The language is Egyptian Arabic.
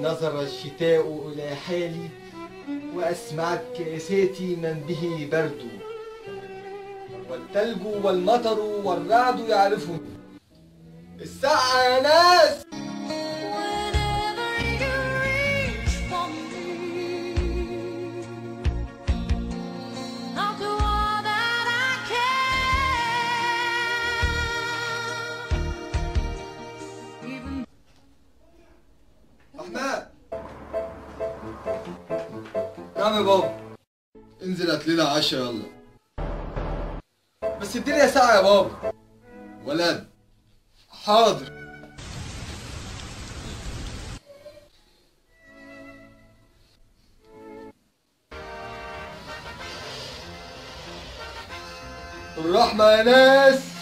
نظر الشتاء إلى حالي وأسمعت كاساتي من به برد، والثلج والمطر والرعد يعرفني. الساعة يا ناس. أحمد، نعم يا بابا. انزل هات لنا عشاء يلا. بس الدنيا ساعة يا بابا. ولد. حاضر. الرحمة يا ناس.